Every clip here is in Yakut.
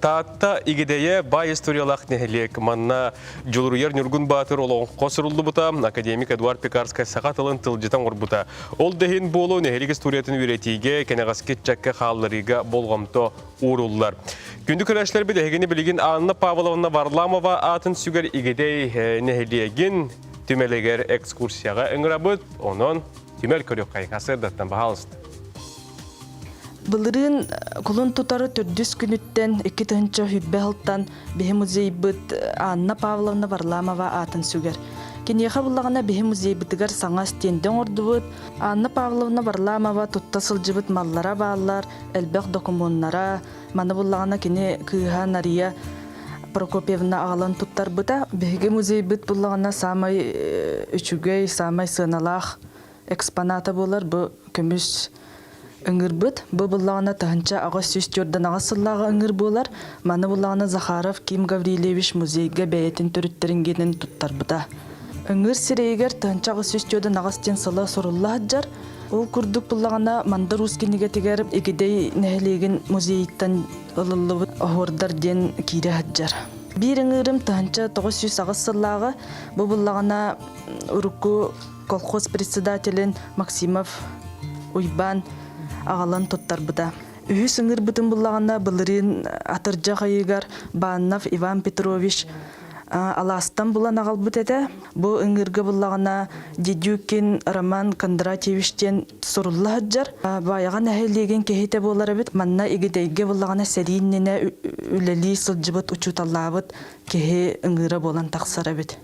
Таатта Игидэйэ баай историялаах нэһилиэк. Манна Дьулуруйар Ньургун Баатыр олоҥхо суруллубута, академик Эдуард Пекарскай саха тылын тылдьыта оҥорбута. Ол да иһин буолуо нэһилиэк историятын үөрэтиигэ, кэнэҕэски ыччакка хаалларыыга болҕомто ууруллар. Күндү көрөөччүлэрбит, эһигини билигин Анна Павловна Варламова аатын сүгэр Игидэй нэһилиэгин түмэлигэр экскурсияҕа ыҥырабыт. Онон түмэл көрүөххэйиҥ. Сарсыардаттан баһаалыста. Былырыын кулун тутары төрдүс күнүттэн 2020 сылтан биһи музейбыт Анна Павловна Варламова аатын сүгэр. Киниэхэ буллаҕына биһи музейбытыгар саҥа стендэ оҥордубут. Анна Павловна Варламова тутта сылдьыбыт маллара бааллар, элбэх докумуоннара. Маны буллаҕына кини кыыһа Нария Прокопьевна аҕалан туттарбыта. Биһиги музейбыт буллаҕына саамай үчүгэй, саамай сыаналаах экспоната буолар бу көмүс ыҥырбыт. Бу буллаҕына 1894 сыллааҕы ыҥыр буолар. Маны буллаҕына Захаров Ким Гаврильевич музейга бэйэтин төрүттэрин гиэнин туттарбыта. Ыҥыр сирэйигэр 1898 диэн сыла сурулла сылдьар. Ол курдук буллаҕына Мандар Уус кинигэтигэр Игидэй нэһилиэгин музейыттан ылыллыбыт оһуордар диэн киирэ сылдьар. Биир ыҥыырым 1908 сыллааҕы бу буллаҕына урукку колхоз председателин Максимов Уйбаан аҕалан туттарбыта. Үһүс ыҥырбытын буллаҕына былырыын атырдьах ыйыгар Баннов Иван Петрович алаастан булан аҕалбыт этэ. Бу ыҥыырга буллаҕына Дедюкин Роман Кондратьевич диэн сурулла сылдьар. Баайаҕа нэһилиэгин киһитэ буолар эбит. Манна Игидэйгэ буллаҕына сэрии иннинэ үлэлии сылдьыбыт учууталлаабыт киһи ыҥыыра буолан тахсар эбит.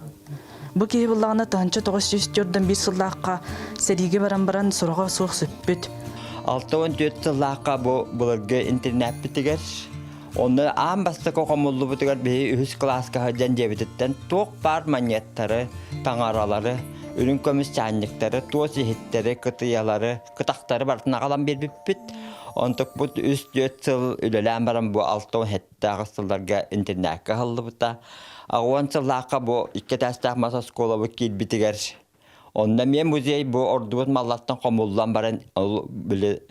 Бу киһи буллаҕына 1904 сыллаахха сэриигэ баран баран сураҕа суох сүппүт. 64 сыллаахха бу былыргы интернаппитигэр онно аан бастакы хомуллубутугар биһи үһүс кылааска сылдьан дьиэбититтэн туох баар манньыаттары, таҥаралары, үрүҥ көмүс чаанньыктары, туос иһиттэри, кытыйалары, кытахтары барытын аҕалан биэрбиппит. Онтукпут үс-түөрт сыл үлэлээн баран бу 67 Тааҕыс сылларга интернакка аһыллыбыта. Аҕуон сыллаахха бу икки этээстээх мас оскуолабыт киирбитигэр онно эмиэ музей бу ордубут маллартан хомуллан баран ол били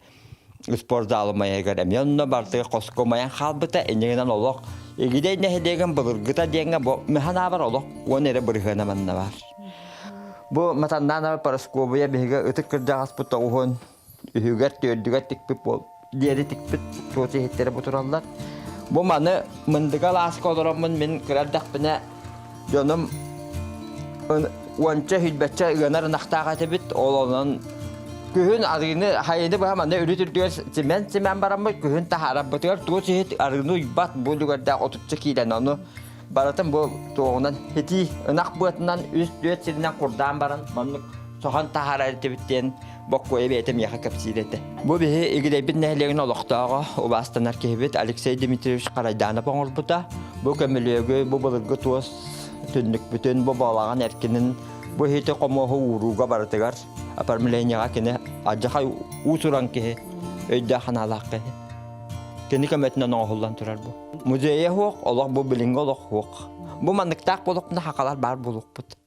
спорт залымайыгар эмиэ онно бартыгар хоско умайан хаалбыта иннигинэн олох Игидэй нэһилиэгин былыргыта диэҥҥэ бу механаабар олох уон эрэ бырыһыана манна бар. Бу Матаннаанова Парасковия биһиги ытык кырдьаҕаспыт тоҕуһун үһүгэр түөрдүгэр тикпит буол диэри тикпит туос иһиттэрэ бу тураллар. Бу маны мындыга алааска олороммун мин кыра эрдэхпинэ дьонум уонча сүүрбэччэ ыанар ынахтаах этибит. Ол онон күһүн арыыны хайыны быһа манна үрүт үрдүгэр симэн-симэн бараммыт күһүн таһаарарбытыгар туос иһит арыыны уйбат бу үлүгэрдээх отучча киилэн ону барытын бу туоҕунан итии ынах быатынан үс-түөрт сиринэн курдаан баран маннык соһон таһаарар этибит диэн боккуойа бэйэтэ миэхэ кэпсиир этэ. Бу биһи Игидэйбит нэһилиэгин олохтооҕо, убаастанар киһибит Алексей Дмитриевич Харайданов оҥорбута. Бу көмүлүөгү, бу былыргы туос түннүкпүтүн, бу балаҕан эркинин, бу иһити хомуоһу уурууга барытыгар оформлениеҕа кини алдьархай уус-уран киһи, өйдөөх санаалаах киһи. Кини көмөтүнэн оҥоһуллан турар бу. Музейа суох, олох бу билиҥҥи олох суох. Бу манныктаах буолуохпуна хахалар баар буолуохпут.